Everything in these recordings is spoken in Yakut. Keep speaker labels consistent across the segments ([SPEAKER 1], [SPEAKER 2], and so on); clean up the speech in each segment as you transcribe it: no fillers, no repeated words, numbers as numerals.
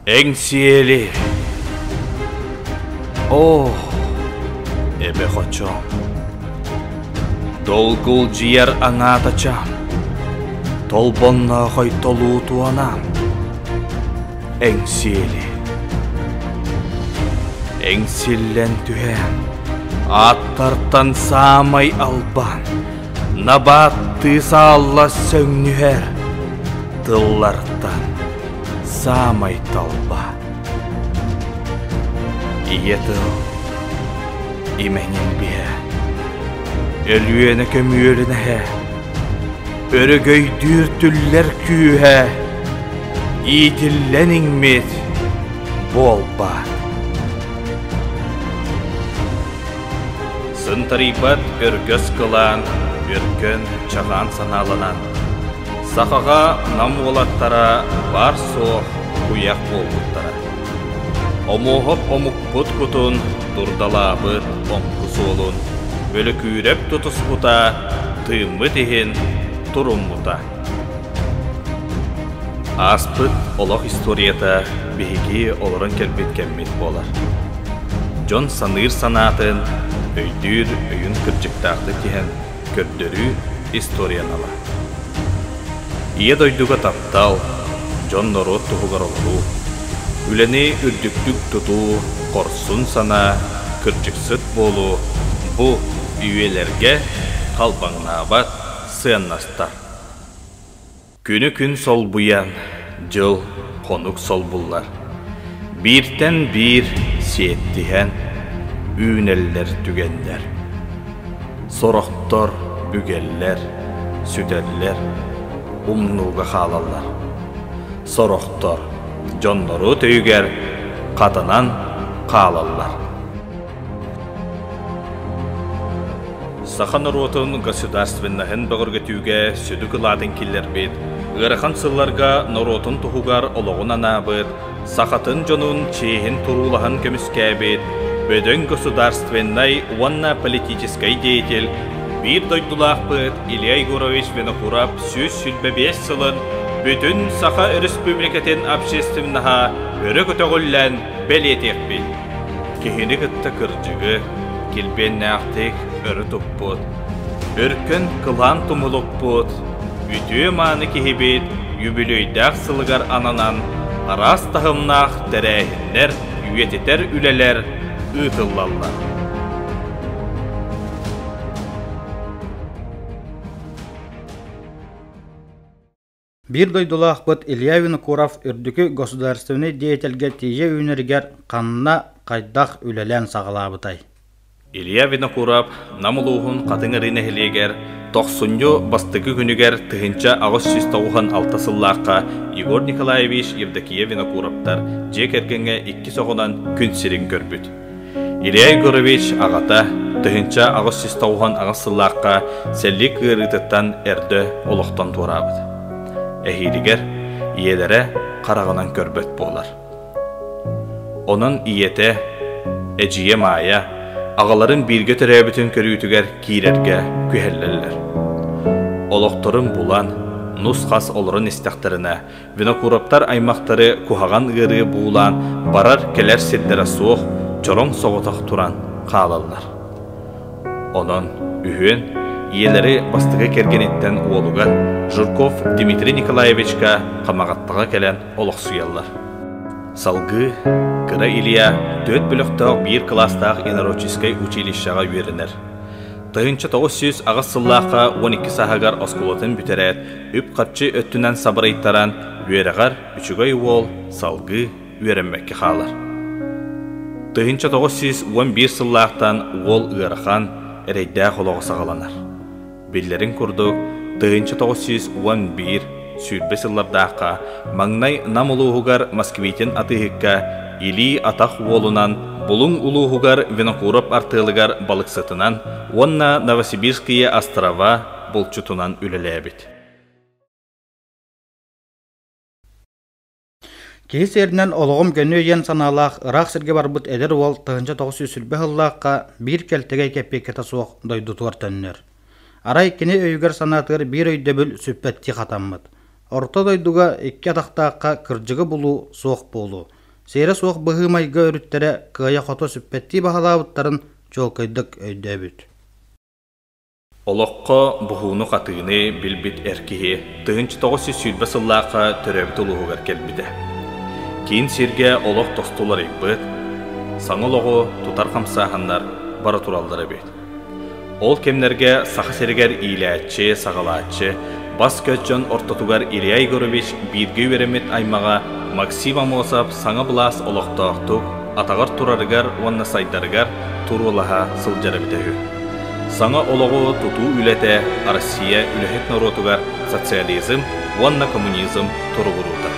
[SPEAKER 1] Эҥсиэли Оо, эбэ хочом Долгулдьуйар аҥаатачам Толбонноохой толуу туонаам Эҥсиэли Эҥсиллэн түһээн Ааттартан саамай албан Набааттыы саалла сөҥнүһэр Тыллартан саамай талба Ийэ тыл имэҥин биһэ Өлүөнэ көмүөлүнэһэ Өрөгөйдүүр түллэр күүһэ Иитиллэн иҥмит буолбаат Сынтарыйбат өргөс кылаан, өркөн, чаҕаан санааланан, сахаҕа Нам уолаттара баар-суох куйах буолбуттара. Омуоһап омукпут кутун дурдалаабыт оҥку суолун Бөлөкүүрэп тутуспута, тыыммыт иһин туруммута. Ааспыт олох историята биһиги олорон кэлбит кэммит буолар. Дьон саныыр санаатын, өйдүүр өйүн кырдьыктаахтык тиһэн көрдөрүү историян ала. Ийэ дойдуга таптал, дьон-норуот туһугар олоруу, үлэни үрдүктүк тутуу, хорсун санаа, кырдьыксыт буолуу бу үйэлэргэ халбаҥнаабат сыаннастар. Күнү күн солбуйан, дьыл, хонук солбуллар. Бииртэн биир сиэттиһэн, үүнэллэр түгэннэр. Сорохтор бүгэллэр, сүтэллэр, умнууга хаалаллар. Сорохтор дьоннору өйүгэр хатанан хаалаллар. Саха норуотун государственноһын бөҕөргөтүүгэ сүдү кылаатын киллэрбит, ыарахан сылларга норуотун туһугар олоҕун анаабыт, сахатын дьонун чиэһин туруулаһан көмүскээбит бөдөҥ государственнай уонна политическай деятель, биир дойдулаахпыт Илья Егорович Винокуров 125 сылын бүтүн Саха Өрөспүүбүлүкэтин общественноһа өрө көтөҕүллэн бэлиэтиэхпит. Киһини кытта кырдьыгы, килбиэннээхтик өрө туппут, өркөн кылаан тумулукпут, үтүө-мааны киһибит үбүлүөйдээх сылыгар ананан араас таһымнаах тэрээһиннэр, үйэтитэр үлэлэр ыытыллаллар.
[SPEAKER 2] Биир дойдулаахпыт Илья Винокуров үрдүкү государственнай деятельгэ тиийэ үүнэригэр ханна, хайдах үлэлээн саҕалаабытай?
[SPEAKER 1] Илья Винокуров Нам улууһун Хатыҥ Арыы нэһилиэгэр тохсунньу бастакы күнүгэр 1896 сыллаахха Егор Николаевич Евдокия Винокуровтар дьиэ кэргэҥҥэ иккис оҕонон күн сирин көрбүт. Илья Егорович аҕата 1898 сыллаахха сэллик ыарыытыттан эрдэ олохтон туораабыт. Эһиилигэр ийэлэрэ хараҕынан көрбөт буолар. Онон ийэтэ, эдьиийэ Маайа аҕаларын бииргэ төрөөбүтүн көрүүтүгэр киирэргэ күһэллэллэр. Олохторун булан, нус-хас олорон истэхтэринэ, Винокуровтар аймахтары куһаҕан ыарыы буулаан барар-кэлэр сирдэрэ суох, чороҥ соҕотох туран хаалаллар. Онон үһүөн ийэлэри бастакы кэргэниттэн уолугар Жирков Дмитрий Николаевичка Хамаҕаттаҕа кэлэн олохсуйаллар. Салгыы кыра Илья түөрт бөлөхтөөх биир кылаастаах инородческай училищеҕа үөрэнэр. 1908 сыллаахха 12 сааһыгар оскуолатын бүтэрээт, үп-харчы өттүнэн сабырыйтаран, үөрэҕэр үчүгэй уол салгыы үөрэммэккэ хаалар. 1911 сыллаахтан уол ыарахан, эрэйдээх олоҕо саҕаланар. Биллэрин курдук, 1911 сүүрбэ сыллардаахха маҥнай Нам улууһугар Москвитин атыыһыкка илии-атах уолунан, Булуҥ улууһугар Винокуров артыалыгар балыксытынан уонна Новосибирские острова булчутунан үлэлээбит.
[SPEAKER 2] Киһи сиэринэн олоҕум көнүө диэн санаалаах ыраах сиргэ барбыт эдэр уол 1920 сыллаахха биир кэлтэгэй кэппиэккэтэ суох дойдутугар төннөр. Арай кини өйүгэр-санаатыгар биир өйдөбүл сүппэттии хатаммыт. Орто дойдуга икки атахтаахха кырдьыгы булуу суох буолуу, сиэрэ суох быһыы-майгы өрүттэрэ кыайа-хото сүппэттии баһылаабыттарын чуолкайдык өйдөөбүт.
[SPEAKER 1] Олоххо буһууну-хатыыны билбит эр киһи 1920 сыллаахха төрөөбүт улууһугар кэлбитэ. Киин сиргэ олох тосту уларыйбыт, саҥа олоҕу тутар хамсааһыннар бара тураллар эбит. Ол кэмнэргэ Саха сиригэр иилээччи, саҕалааччы, бас-көс дьон ортотугар Илья Егорович бииргэ үөрэммит аймаҕа Максим Аммосов саҥа былаас олохтоохтук атаҕар турарыгар уонна сайдарыгар туруулаһа сылдьар эбитэ үһү. Саҥа олоҕу тутуу үлэтэ Россия үлэһит норуотугар социализм уонна коммунизм туругуруута.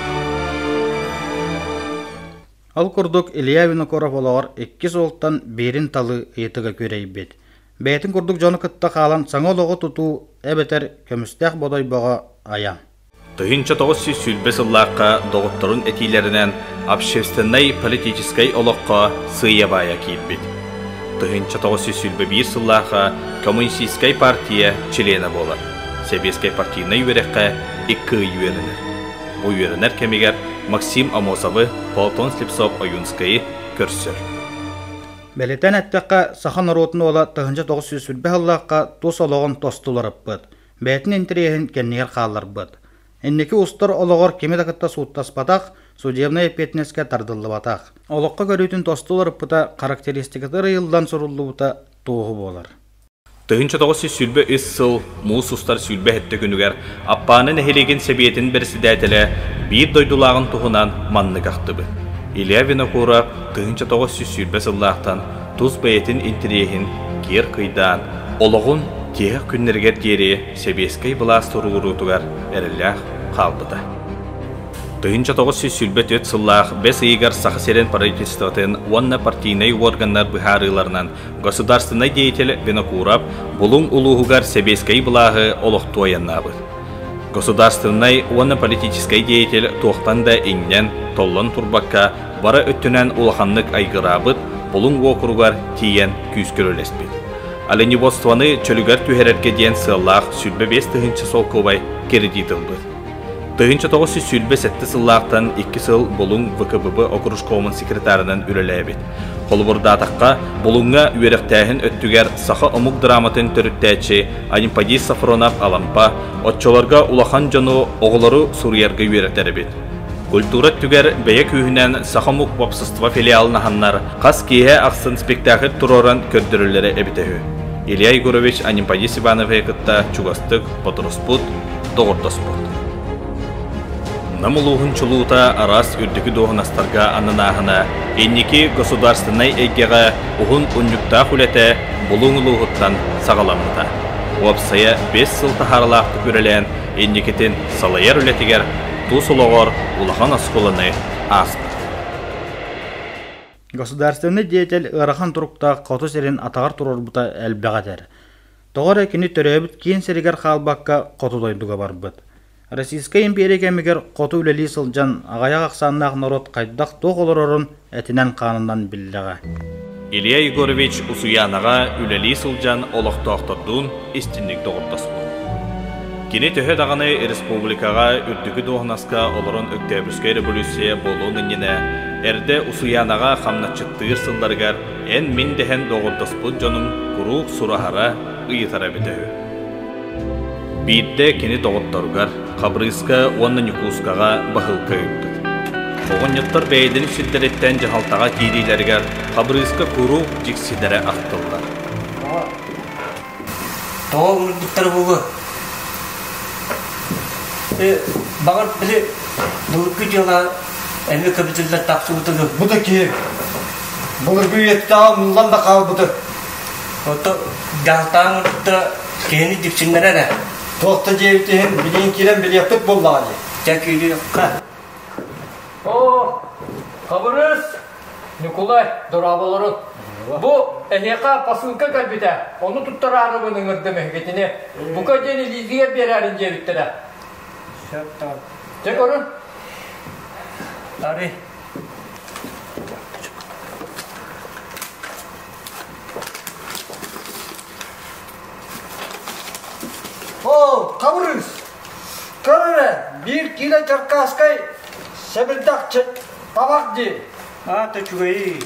[SPEAKER 2] Ол курдук Илья Винокуров олоҕор икки суолтан биирин талыы ыйытыга күөрэйбит. Бэйэтин курдук дьону кытта хаалан саҥа олоҕу тутуу эбэтэр көмүстээх бодойбоҕо айан.
[SPEAKER 1] 1920 сыллаахха доҕотторун этиилэринэн общественнай-политическай олоххо сыыйа-баайа киирбит. 1921 сыллаахха Коммунистическай партия чилиэнэ буолар. Сэбиэскэй партийнай үөрэххэ икки ый үөрэнэр. Бу үөрэнэр кэмигэр Максим Амосовы, Платон Слепцов-Ойуунскайы көрсөр.
[SPEAKER 2] Бэлиэтээн эттэххэ, саха норуотун уола 1920 сыллаахха тус олоҕун тосту уларыппыт, бэйэтин интэриэһин кэннигэр хаалларбыт. Инники устар олоҕор кими да кытта сууттаспатах, судебнай эппиэтинэскэ тардыллыбатах. Олоххо көрүүтүн тосту уларыппыта характеристиката ырыйыллан суруллубута туоһу буолар.
[SPEAKER 1] 1923 сыл муус устар 27 күнүгэр Аппааны нэһилиэгин сэбиэтин бэрэссэдээтэлэ биир дойдулааҕын туһунан маннык ахтыбыт. Илья Винокуров 1920 сыллаахтан тус бэйэтин интэриэһин киэр кыйдаан, олоҕун тиһэх күннэригэр диэри сэбиэскэй былаас туругуруутугар эрэллээх хаалбыта. 1924 сыллаах бэс ыйыгар Саха сирин правительствотын уонна партийнай уорганнар быһаарыыларынан Государственнай деятель Винокуров Булуҥ улууһугар сэбиэскэй былааһы олохтуу айаннаабыт. Государственнай уонна политическай деятель туохтан да иҥнэн, толлон турбакка бары өттүнэн улаханнык айгыраабыт Булуҥ уокуругар тиийэн күүскэ үлэлэспит. Оленеводствоны чөлүгэр түһэрэргэ диэн сыаллаах 25 тыһыынча солкуобай кредит ылбыт. 1927 сыллаахтан икки сыл Булуҥ ВКББ окружкомун секретарынан үлэлээбит. Холобурдаатахха, Булуҥҥа үөрэхтээһин өттүгэр саха омук драматын төрүттээччи Анемподист Сафронов Алампа оччолорго улахан дьону, оҕолору суруйарга үөрэтэр эбит. Культура өттүгэр бэйэ күүһүнэн саха омук уопсастыба филиалын аһаннар, хас киэһэ ахсын спектакль туруоран көрдөрөллөрө эбитэ үһү. Илья Егорович Анемподист Ивановиһы кытта чугастык бодоруспут, доҕордоспут. Нам улууһун чулуута араас үрдүкү дуоһунастарга ананааһына инники государственнай эйгэҕэ уһун унньуктаах үлэтэ Булуҥ улууһуттан саҕаламмыта. Уопсайа биэс сыл таһаарылаахтык үлэлээн инникитин салайар үлэтигэр тус олоҕор улахан оскуоланы ааспыт.
[SPEAKER 2] Государственнай деятель ыарахан туруктаах хоту сирин атаҕар туруорбута элбэҕи этэр. Тоҕо эрэ кини төрөөбүт киин сиригэр хаалбакка хоту дойдуга барбыт. Российскай империя кэмигэр хоту үлэлии сылдьан аҕыйах ахсааннаах норуот хайдах-туох олорорун этинэн-хаанынан биллэҕэ.
[SPEAKER 1] Илья Егорович Усуйаанаҕа үлэлии сылдьан олохтоохтордуун истинник доҕордоспут. Кини төһө даҕаны республикаҕа үрдүкү дуоһунаска олорон Өктөөбүрскэй революция буолуон иннинэ эрдэ Усуйаанаҕа хамначчыттыыр сылларыгар эн-мин дэһэн доҕордоспут дьонун куруук сураһара, ыйытара эбитэ үһү. Биирдэ кини доҕотторугар Хабырыыска уонна Ньукуускаҕа баһыылка ыыппыт. Оҕонньоттор бэйэлэрин сирдэриттэн дьаһалтаҕа киириилэригэр Хабырыыска куруук дьиксинэрэ ахтыллар.
[SPEAKER 3] Тоҕо ыҥырбыттара буолуо? Баҕар, били былыргы дьыала эмиэ көбүтүллэн тахсыбыта дуу?
[SPEAKER 4] Бу да киһи былыргы үйэттэҕэ умнуллан да хаалбыта.
[SPEAKER 3] Ото дьаһалтаан ыҥырбыттара киһини дьиксиннэрэр ээ.
[SPEAKER 4] Туох да диэбит иһин билигин киирэн билиэхпит буоллаҕа дии.
[SPEAKER 3] Дьэ киириэххэ.
[SPEAKER 5] Оо, Хабырыыс, Ньукулай, дорооболорун. Бу эһиэхэ посылка кэлбитэ, ону туттараарыбын ыҥырдым эһигитини. Бука диэн илиитигэр биэрээрин диэбиттэрэ.
[SPEAKER 3] Сөп таа.
[SPEAKER 5] Дьэ көрүн.
[SPEAKER 3] Арый.
[SPEAKER 4] Оо, Хабырыыс! Көр эрэ, биир киилэ Черкасскай сэбирдэх табах дии.
[SPEAKER 3] Аата үчүгэйий.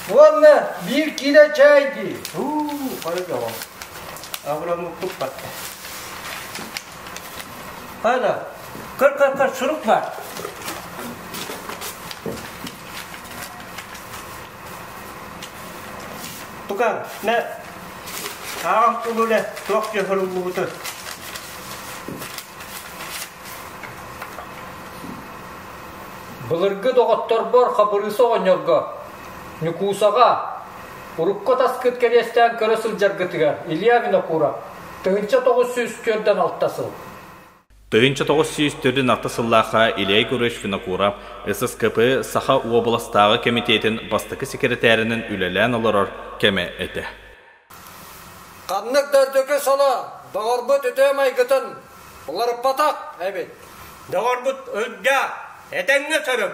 [SPEAKER 4] Уонна биир киилэ чээй дии.
[SPEAKER 3] Уу, хайа доҕор. Абыраммыппыт батта. Хайда, көр, көр, көр, сурук баар. Тука, мэ, ааҕан кулуле туох дьөһөрүллубуту.
[SPEAKER 5] Былыргы доҕотторбор Хабырыыс оҕонньорго, Ньукуусаҕа, урукку таскыт кэриэстээн көрө сылдьаргытыгар Илья Винокуров 1946 сыл.
[SPEAKER 1] 1946 сыллаахха Илья Егорович Винокуров ССКП Саха уобаластааҕы кэмитиэтин бастакы секретарынан үлэлээн олорор кэмэ этэ.
[SPEAKER 4] Ханнык да үрдүкү соло доҕорбут үтүө майгытын уларыппатах эбит.
[SPEAKER 3] Доҕорбут Ылдьаа, этэҥҥэ сырыт!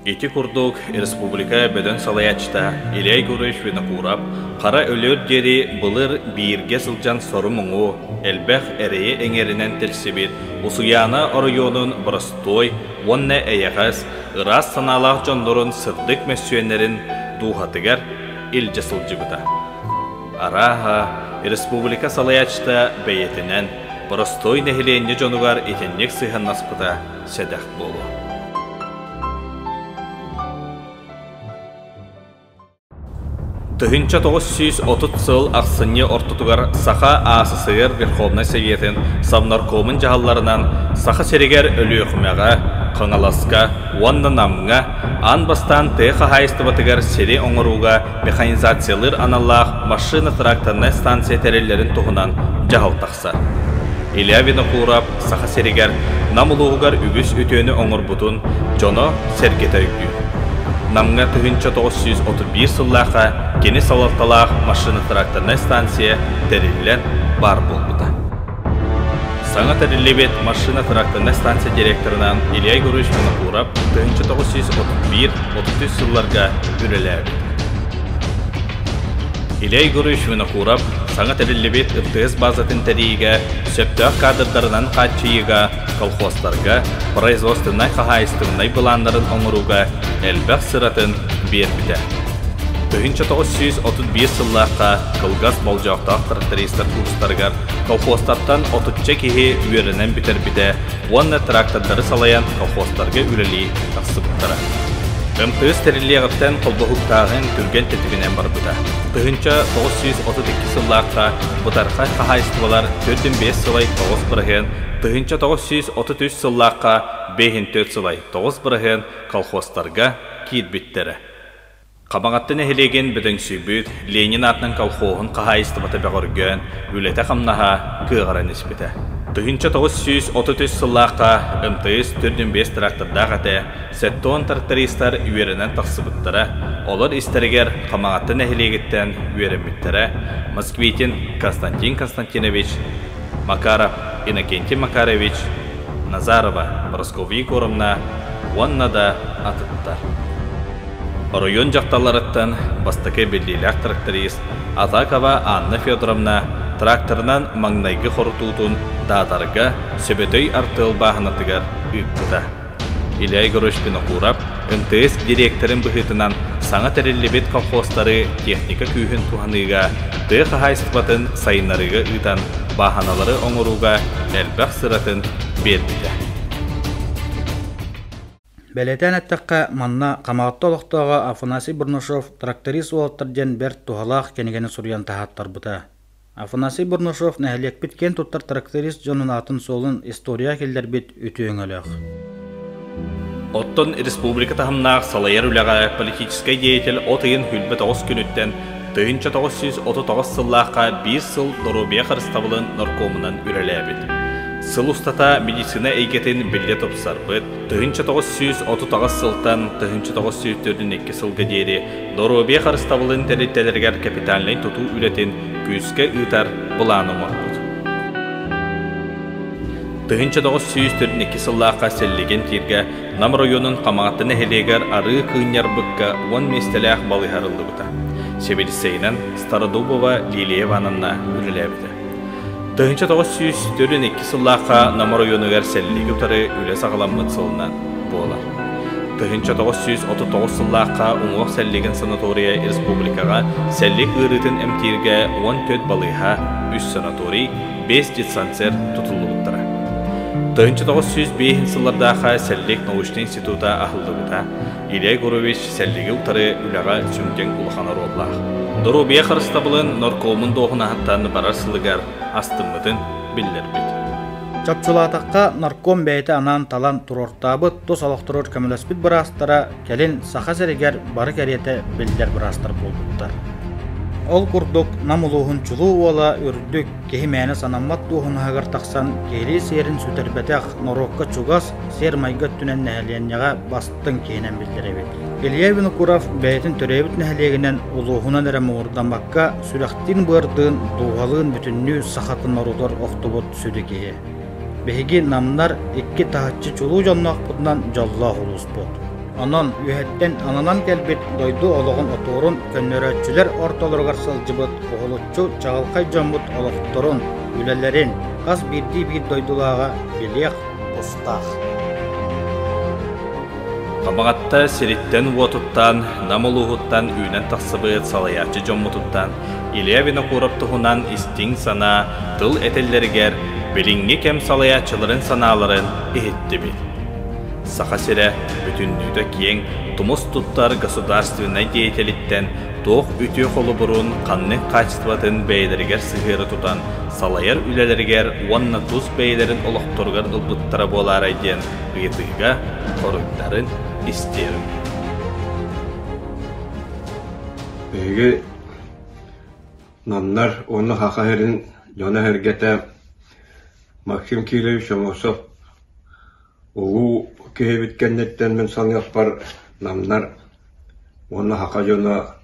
[SPEAKER 1] Ити курдук республика бөдөҥ салайааччыта Илья Егорович Винокуров хара өлүөр диэри былыр бииргэ сылдьан сору-муҥу, элбэх эрэйи эҥэринэн тилсибит Усуйаана оройуонун боростуой уонна эйэҕэс, ыраас санаалаах дьоннорун сырдык мөссүөннэрин дууһатыгар илдьэ сылдьыбыта. Арааһа, республика салайааччыта бэйэтинэн, боростуой нэһилиэнньэ дьонугар итинник сыһыаннаспыта сэдэх буолуо. 1930 сыл ахсынньы ортотугар Саха АССР Верховнай Советын Совнаркомун дьаһалларынан Саха сиригэр Өлүөхүмэҕэ, Хаҥаласка уонна Намҥа аан бастаан тыа хаһаайыстыбатыгар сири оҥорууга механизациялыыр аналлаах машино-тракторнай станция тэриллэрин туһунан дьаһал тахсар. Илья Винокуров Саха сиригэр Нам улууһугар үгүс үтүөнү оҥорбутун дьоно сэргэтэ өйдүүр. Намҥа 1931 сыллаахха кини салалталаах машино-тракторнай станция тэриллэн баар буолбута. Саҥа тэриллибит машино-тракторнай станция директорынан Илья Егорович Винокуров 1931-33 сылларга үлэлээбит. Илья Егорович Винокуров саҥа тэриллибит МТС базатын тэрийиигэ сөптөөх кадрдарынан хааччыйыыга, колхозтарга производственнай-хаһаайыстыбаннай былааннарын оҥорууга элбэх сыратын биэрбитэ. 1931 сыллаахха кылгас болдьоохтоох трактористар курстарыгар колхозтартан отучча киһи үөрэнэн бүтэрбитэ уонна трактордары салайан колхозтарга үлэлии тахсыбыттара. МТС тэриллиэҕиттэн холбоһуктааһын түргэн тэтиминэн барбыта. 1932 сыллаахха бытархай хаһаайыстыбалар 45 сылай 9 бырыһыан, 1933 сыллаахха 54 сылай 9 бырыһыан колхозтарга киирбиттэрэ. Хамаҕатта нэһилиэгин бөдөҥсүйбүт Ленин аатынан колхоһун хаһаайыстыбата бөҕөргөөн, үлэтэ-хамнаһа кыаҕыран испитэ. 1933 сыллаахха МТС 45 трактордаах этэ, 70 трактористар үөрэнэн тахсыбыттара, олор истэригэр Хамаҕатта нэһилиэгиттэн үөрэммиттэрэ Москвитин Константин Константинович, Макаров Иннокентий Макарович, Назарова Прасковья Егоровна уонна да атыттар. Оройуон дьахталларыттан бастакы биллиилээх тракторист Атакова Анна Федоровна тракторынан маҥнайгы хорутуутун Даатарга Сөбөтөй артыал бааһынатыгар ыыппыта. Илья Егорович Винокуров МТС дириэктэрин быһыытынан саҥа тэриллибит колхозтары техника күүһүн туһаныыга, тыа хаһаайыстыбатын сайыннарыыга ыытан бааһыналары оҥорууга элбэх сыратын биэрбитэ.
[SPEAKER 2] Бэлиэтээн эттэххэ, манна Хамаҕатта олохтооҕо Афанасий Бурнашов «Тракторист уолаттар» диэн бэрт туһалаах кинигэни суруйан таһааттарбыта. Афанасий Бурнашов нэһилиэкпит киэн туттар тракторист дьонун аатын-суолун историяҕа киллэрбит үтүө өҥөлөөх.
[SPEAKER 1] Оттон республика таһымнаах салайар үлэҕэ политическай деятель от ыйын 29 күнүттэн 1939 сыллаахха биир сыл доруобуйа харыстабылын наркомунан үлэлээбит. Сыл устата медицина эйгэтин биллэ тупсарбыт, 1938 сылтан 1942 сылга диэри доруобуйа харыстабылын тэрилтэлэригэр капитальнай тутуу үлэтин күүскэ ыытар былаан оҥорбут. 1942 сыллаахха Сэллигин тииргэ Нам оройуонун Хамаҕатта нэһилиэгэр арыы кыынньарбыкка уон миэстэлээх балыыһа арыллыбыта. Сэбиэдиссэйинэн Стародубова Лилия Ивановна үлэлээбитэ. 1942 сыллаахха Нам оройуонугар сэллиги утары үлэ саҕаламмыт сылынан буолар. 1939 сыллаахха уҥуох сэллигин санаторийа республикаҕа сэллик ыарыытын эмтииргэ 14 балыыһа, үс санаторий, 5 диспансер тутуллубуттара. 1905 сыллардаахха сэллик научнай института аһыллыбыта. Илья Егорович сэллиги утары үлэҕэ сүҥкэн улахан оруоллаах. Доруобуйа харыстабылын наркомун дуоһунаһыттан барар сылыгар астыммытын биллэрбит.
[SPEAKER 2] Чопчулаатахха, нарком бэйэтэ анаан талан туруортаабыт тус олохторугар көмөлөспүт быраастара кэлин Саха сиригэр бары кэриэтэ биллэр быраастар буолбуттар. Ол курдук, Нам улууһун чулуу уола үрдүк, киһи мээнэ санаммат дуоһунаһыгар тахсан киһилии сиэрин сүтэрбэтэх, норуокка чугас, сиэр-майгы өттүнэн нэһилиэнньэҕэ бастыҥ киһинэн биллэр эбит. Илья Винокуров бэйэтин төрөөбүт нэһилиэгинэн улууһунан эрэ муҥурдаммакка, сүрэхтиин-быардыын, дууһалыын бүтүннүү сахатын норуотугар охтубут сүдү киһи. Биһиги намнар икки таһыччы чулуу дьонноохпутунан дьоллоох улууспут. Онон үөһэттэн ананан кэлбит дойду олоҕун отуорун көннөрөөччүлэр ортолоругар сылдьыбыт уһулуччу чаҕылхай дьоммут олохторун, үлэлэрин хас биирдии биир дойдулааҕа билиэх тустаах.
[SPEAKER 1] Хамаҕатта сириттэн-уотуттан, Нам улууһуттан үүнэн тахсыбыт салайааччы дьоммутуттан Илья Винокуров туһунан истиҥ санаа тыл этэллэригэр билиҥҥи кэм салайааччыларын санааларын иһиттибит. Саха сирэ бүтүннүүтэ киэҥ, тумус туттар государственнай деятелиттэн туох үтүө холобурун, ханнык хаачыстыбатын бэйэлэригэр сыһыары тутан салайар үлэлэригэр уонна тус бэйэлэрин олохторугар ылбыттара буолаарай диэн ыйытыыга хоруйдарын истиэҕиҥ.
[SPEAKER 6] Биһиги намнар уонна Саха сирин дьоно-сэргэтэ Максим Кириллович Аммосов улуу киһибит кэнниттэн мин саныахпар намнар уонна саха дьоно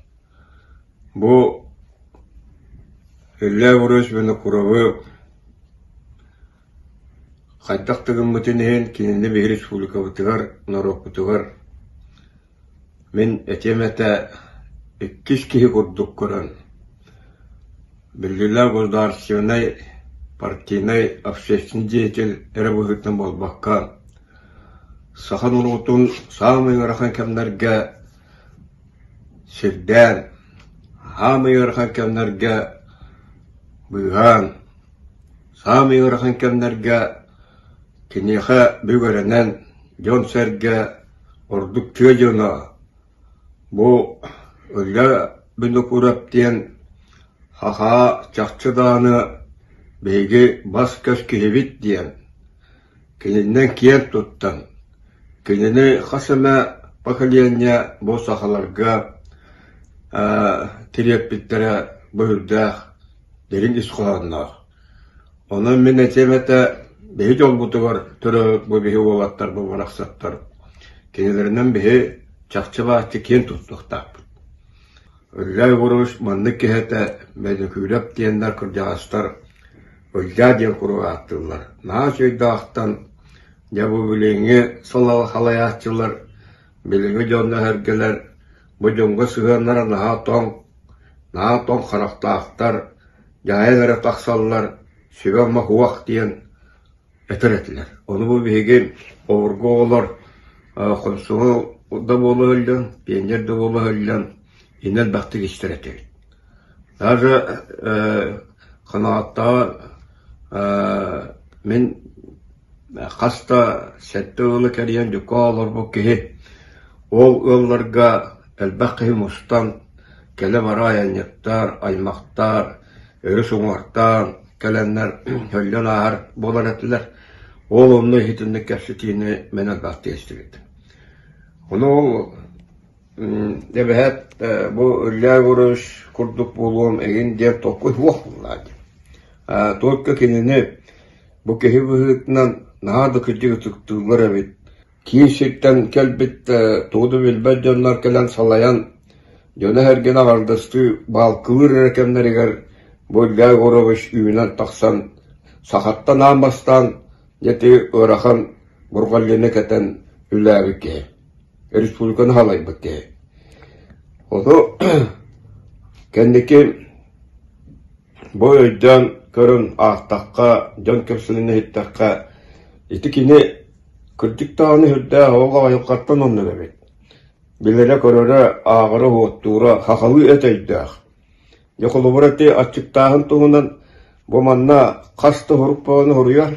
[SPEAKER 6] бу Илья Егорович Винокуровы хайдах да гыммытын иһин кинини биһиги республикабытыгар, норуоппутугар мин этиэм этэ иккис киһи курдук көрөн, биллилээх государственнай, партийнай, общественный деятель эрэ быһыытынан буолбакка, саха норуотун саамай ыарахан кэмнэргэ сирдээн, саамай ыарахан кэмнэргэ быыһаан, саамай ыарахан кэмнэргэ киниэхэ бүгэрэнэн дьон-сэргэ ордук тыа дьоно бу Илья Винокуров диэн хахаа чахчы даҕаны биһиги бас-көс киһибит диэн кининэн киэн туттан кинини хас эмэ поколение бу сахаларга тириэрпиттэрэ быһыырдаах дириҥ ис хоһоонноох. Онон мин этиэм этэ, биһи дьолбутугар төрөөбүт бу биһи уолаттар бу барахсаттар кинилэринэн биһи чахчы-бааччы киэн туттуохтаахпыт. Илья Егорович маннык киһи этэ, Бөдөкүүрэп диэннэр кырдьаҕастар Ылдьаа диэн куруук ааттыыллар. Наһаа үчүгэйдээх дьэ бу билиҥҥи салайааччылар, билиҥҥи дьоннор-сэргэлэр бу дьоҥҥо сыһыаннара наһаа тоҥ, наһаа тоҥ харахтаахтар, дьаһайан эрэ тахсаллар, сүбэ-ама суох диэн этэр этилэр. Ону бу биһиги обургу оҕолор хомсомол да буола сылдьан, пионер да буола сылдьан иннэ элбэхтик истэр этибит. Даже Ханааттаҕа мин хас да сэттэ ыалы кэрийэн дьукка олорбут киһи ол ыалларга элбэх киһи мустан кэлэ-бара айанньыттар, аймахтар өрүс уҥуортаан кэлэннэр өллөн ааһар буолар этилэр. Ол онно иһитинник кэпсэтиини мин элбэхтик истибитим. Ону ол эбэһээт бу Илья Егорович курдук буолуом эҥин диэн толкуй суох буоллаҕа дии. Только кинини бу киһи быһыытынан наһаа да кырдьык ытыктыыллар эбит. Киин сиртэн кэлбит тугу да билбэт дьоннор кэлэн салайан, дьоно-сэргэни аҥардастыы баалкылыыр эрэ кэмнэригэр бу Илья Егорович үүнэн тахсан, сахаттан аан бастаан дьэ ити ыарахан бурҕалдьыны кэтэн үлэлээбит киһи, республиканы салайбыт киһи. Ону кэнники бу өйдөөн көрөн аахтахха, дьон кэпсэлин иһиттэххэ, ити кини кырдьык даҕаны сүрдээх ол айылҕаттан оннук эбит. Билэрэ-көрөрө, ааҕара-уоттуура хахалыы эт өйдөөх. Дьэ, холобур, ити аччыктааһын туһунан бу манна хас да сурук бөҕөнү суруйар,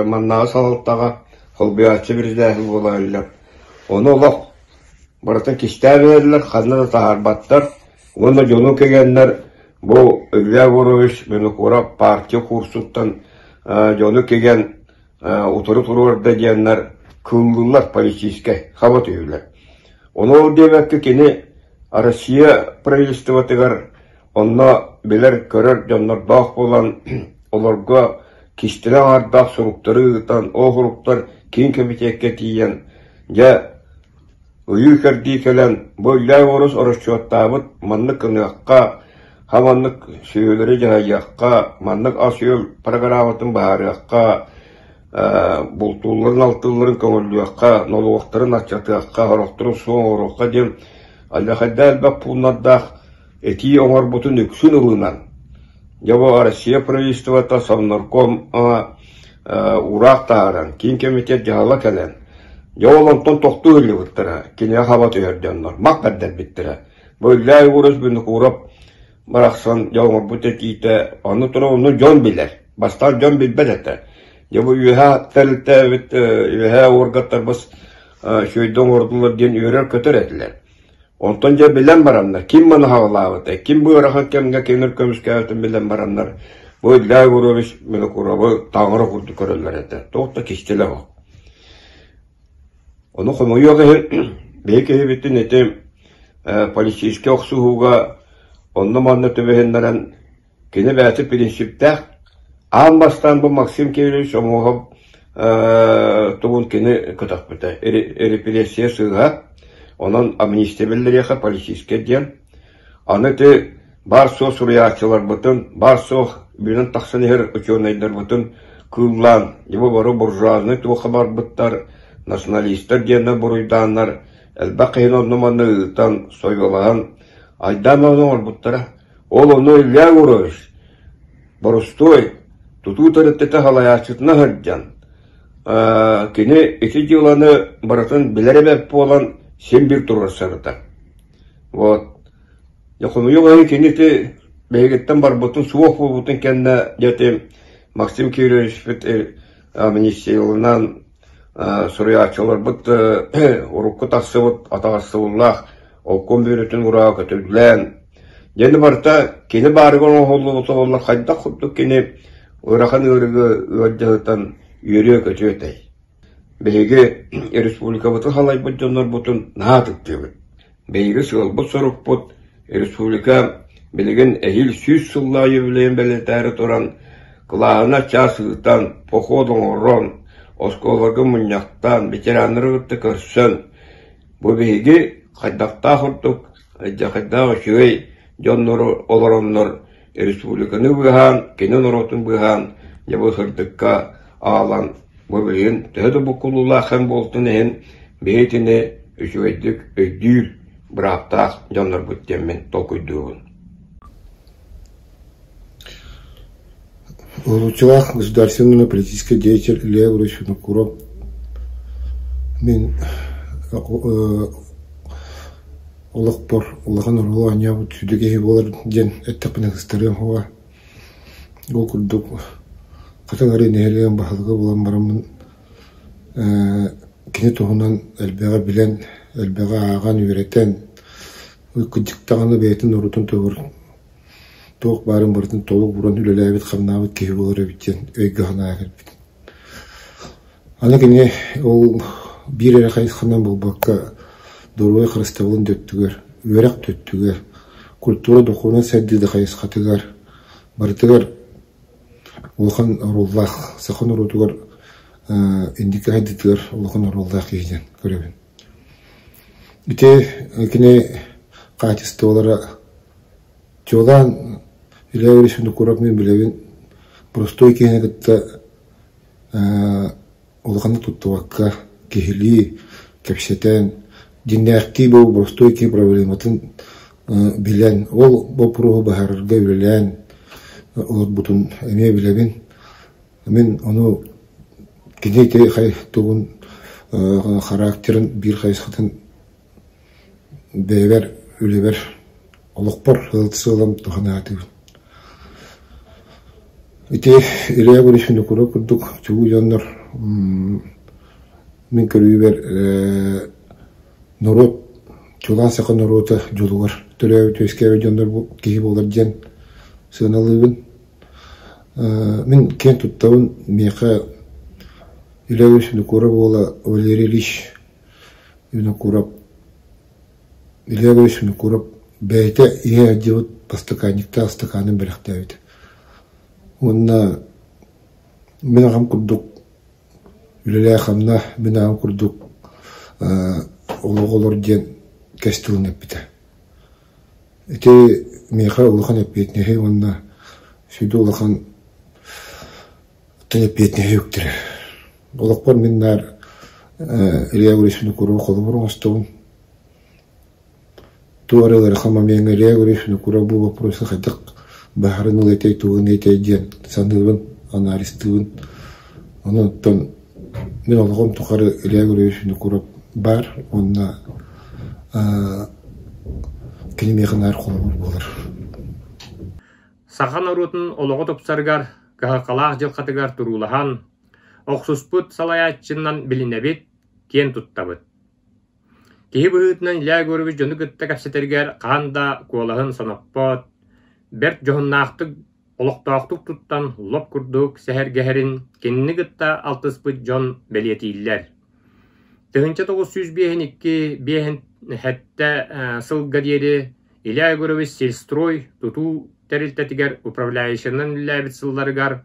[SPEAKER 6] маннааҕы салалтаҕа холбуйааччы биридээһин буола иһиллэр. Ону олох барытын кистээн иһэллэр, ханна да таһаарбаттар уонна дьону кэгэннэр бу Илья Егорович Винокуров партия курсуттан дьону кигэн утары туруорда диэннэр кыыллыыллар политическай хаба түһүүлэр. Ону ол диэбэккэ кини Россия правительствотыгар онно билэр-көрөр дьоннордоох буолан олорго кистэлэҥ аҥардаах суруктары ыытан, ол суруктар киин кэмитиэккэ тиийэн дьэ Ыйыы-кэрдии кэлэн, бу Илья Егорович оросчуоттаабыт маннык гыныахха, хаманнык сүөһүлэри дьаһайыахха, маннык ас-үөл программатын быһаарыахха, бултуулларын-алтыылларын көҥүллүөххэ, нолуоктарын аччатыахха, сорохторун суох оҥоруохха диэн алдьархайдаах элбэх пууннардаах этии оҥорбутун үксүн ылынан, дьэ бу Россия правительствота Совнарком уураах таһааран, киин кэмитиэт дьаһала кэлэн, дьэ ол онтон тохтуу сылдьыбыттара, киниэхэ хаба түһэр дьоннор, мах бэрдэрбиттэрэ. Бу Илья Егорович Винокуров барахсан дьэ оҥорбут этиитэ, ону туран ону дьон билэр. Бастаан дьон билбэт этэ. Дьэ бу үөһээ тэрилтэбит, үөһээ уоргаттарбыт үчүгэйдик оҥордулар диэн үөрэр-көтөр этилэр. Онтон дьэ билэн бараннар, ким маны хаҕылаабытай, ким бу ыарахан кэмҥэ кимир көмүскээбитин билэн бараннар, бу Илья Егорович Винокуровы таҥара курдук көрөллөр этэ. Туох да кистэлэ суох. Ону хомойуох иһин, биһи киһибитин ити полицейскай охсуһууга онно-манна түбэһиннэрэн Кини бэйэтэ принциптээх. Аан бастаан бу Максим Кириллович Омуоһап тугун кини көтөхпүтэ. Репрессия сыыһа. Онон амнистия биллэриэхэ политическай диэн. Аны ити баар-суох суруйааччыларбытын, баар-суох үүнэн тахсан иһэр учуонайдарбытын кыыллаан, дьэ бары буржуазнай туохха барбыттар, националистар диэннэр буруйдааннар, элбэх киһини онно-манна ыытан, сойуолаһан, айдаан оҥорбуттара. Ол ону Илья Егорович боростуой тутуу төрүттэтэ салайааччытына сылдьан, кини ити дьыаланы барытын билэр эбэт буолан син биир туруорсарыта. Вот. Дьэ хомойуох иһин кини ити биһигиттэн барбытын суох буолбутун кэннэ дьэ ити Максим Кирилловичпыт амнистияланан суруйааччыларбыт урукку тахсыбыт атаҕастабыллаах олкуон бүөрүтүн ураа көтүллээн Дьэни барыта кини баарыгар оҥоһуллубута буоллар хайдах курдук кини ыарахан ыарыыга ыалдьыһытан үөрүө-көтүө этэй. Биһиги республикабытын салайбыт дьоннорбутун наһаа ытыктыыбыт. Биһиги сыалбыт-сорукпут республика билигин эһиил 100 сыллаах юбилейын бэлиэтээри туран кылааһына чаас ыытан, поход оҥорон, оскуолаларга мунньахтаан, ветераннары кытта көрсөн, бу биһиги хайдахтаах курдук Хайдаах үчүгэй дьоннору олороннор республиканы быыһаан, кини норуотун быыһаан, дьэ бу сырдыкка аалан бу билигин төһө да буккулуулаах кэм буолтун иһин биһи итини үчүгэйдик өйдүүр бырааптаах дьоннорбут диэммин толкуйдуубун.
[SPEAKER 7] Уһулуччулаах государственный политический деятель Илья Егорович Винокуров мин олохпор улахан оруолу оонньообут сүдү киһи буолар диэн эттэхпинэ кыстарыам суоҕа. Ол курдук Хатыҥ Арыы нэһилиэгин баһылыга буолан бараммын кини туһунан элбэҕи билэн, элбэҕи ааҕан, үөрэтэн, кырдьык даҕаны бэйэтин норуотун туһугар туох баарын барытын толук ууран үлэлээбит-хамнаабыт киһи буолар эбит диэн өйгө-санааҕа кэлбитим. Аны кини ол биир эрэ хайысханан буолбакка, доруобуйа харыстабылын да өттүгэр, үөрэх да өттүгэр, культура, духовнай сайдыы да хайысхатыгар барытыгар улахан оруоллаах, саха норуотугар инники сайдыытыгар улахан оруоллаах киһи диэн көрөбүн. Ити кини хаачыстыбалара чуолаан Илья Ильич Винокуров мин билэбин простой киһини кытта улаханнык туттубакка киһилии кэпсэтэн дьиҥнээхтии бу боростуой киһи проблематын билэн ол боппуруоһу быһаарарга үлэлээн олорбутун эмиэ билэбин. Мин ону кини ити тугун характерын биир хайысхатын бэйэбэр, үлэбэр, олохпор сыалым туһанаатыбын. Ити Илья Егорович Винокуров курдук чулуу дьоннор мин көрүүбэр норуот чулаан саха норуота дьолугар төрөөбүт үөскээбит дьоннор киһи буолар диэн сыаналыыбын. Мин киэн туттабын миэхэ Илья Егорович Винокуров уола Валерий Ильич Винокуров Илья Егорович Винокуров бэйэтэ иһэ сылдьыбыт ыстакаанньыктаах ыстакаанын бэлэхтээбитэ. Уонна мин аҕам курдук үлэлээ-хамна, мин аҕам курдук олох олор диэн кэс тылын эппитэ. Ити миэхэ улахан эппиэтинэһи уонна сүдү улахан эппиэтинэһи үктэрэр. Олохпор мин наар Илья Егорович Винокуров холобур оҥостобун. Туох эрэ ыарахан момеҥҥа Илья Егорович Винокуров бу вопросы хайдах баһарын ыл этэй, тугун этэй диэн саныыбын, анализтыыбын. Онон мин олоҕум тухары Илья Егорович Винокуров баар уонна кини миэхэ наар холобур буолар.
[SPEAKER 8] Саха норуотун олоҕо тупсарыгар, кыһалҕалаах дьылҕатыгар туруулаһан, охсуспут салайааччынан билинэбит, киэн туттабыт. Киһи быһыытынан Илья Егорович дьону кытта кэпсэтэригэр хаһан да куолаһын соноппот, бэрт дьоһуннаахтык, олохтоохтук туттан лоп курдук сэһэргэһэрин кинини кытта алтыспыт дьон бэлиэтииллэр. 1952 57 сылга диэри Илья Егорович Сельстрой тутуу тэрилтэтигэр управляющайынан үлэлээбит сылларыгар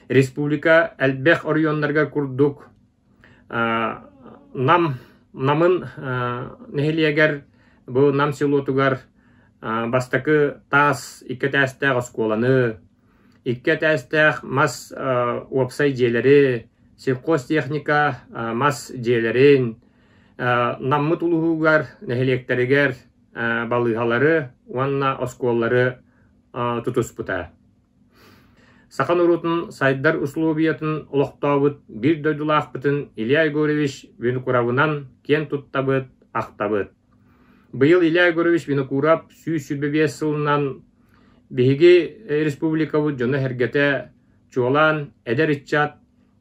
[SPEAKER 8] республика элбэх оройуоннарыгар курдук Нам Намын нэһилиэгэр бу Нам селотугар бастакы таас икки этээстээх оскуоланы, икки этээстээх мас уопсай дьиэлэри, сельхозтехника мас дьиэлэрин, Наммыт улууһугар, нэһилиэктэригэр балыыһалары уонна оскуолалары тутуспута. Саха норуотун сайдар усулуобуйатын олохтообут биир дойдулаахпытын Илья Егорович Винокуровынан киэн туттабыт, ахтабыт. Быйыл Илья Егорович Винокуров 125 сылынан биһиги республикабыт дьоно-сэргэтэ, чуолаан эдэр ыччат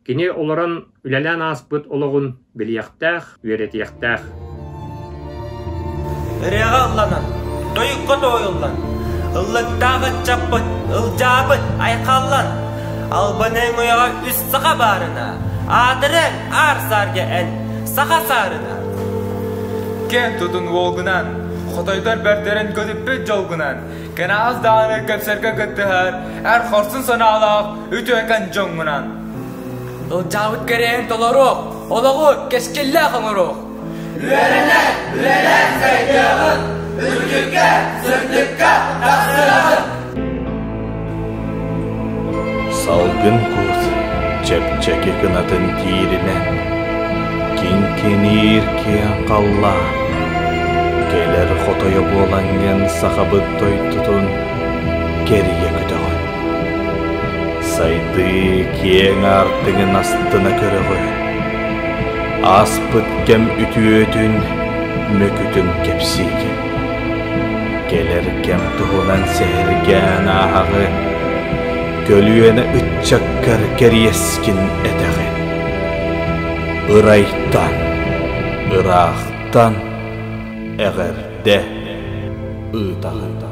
[SPEAKER 8] Кини олорон, үлэлээн ааспыт олоҕун билиэхтээх, үөрэтиэхтээх.
[SPEAKER 9] Ырыаҕа ылланан, тойукка туойуллан, ыллыктаах ыччаппыт, ылдьаабыт, айхаллан, албаныаҥ уйаҕа үс саха баарына, аатырыаҥ аар саарга эн, саха саарына.
[SPEAKER 10] Кэн тутун уолгунан, хотойдор бэртэрин көтүппүт дьолгунан, Кэнэҕэс даҕаны кэпсэргэ кыттыһар эр хорсун санаалаах үтүөкэн дьоҥҥунан.
[SPEAKER 11] Ылдьаабыт кэриэһин толоруох, олоҕу кэскиллээх оҥоруох.
[SPEAKER 12] Үөрэнэ, үлэлээн сайдыаҕын, үрдүккэ, сырдыкка тахсыаҕын.
[SPEAKER 1] Салгын кут чэпчэки кынатын тииринэн, киҥкиниир киэҥ халлаан, кэлэр хотойо буолаҥҥын сахабыт дойдутун кэрийэ көтөҕүн. Сайдыы киэҥ аартыгын астына көрөҕүн, ааспыт кэм үтүөтүн, мөкүтүн кэпсиигин. Кэлэр кэм туһунан сэһэргээн ааһаҕын, көлүөнэ ыччаккар кэриэскин этэҕин. Ырайтан, ыраахтан эҕэрдэ ыытаҕын.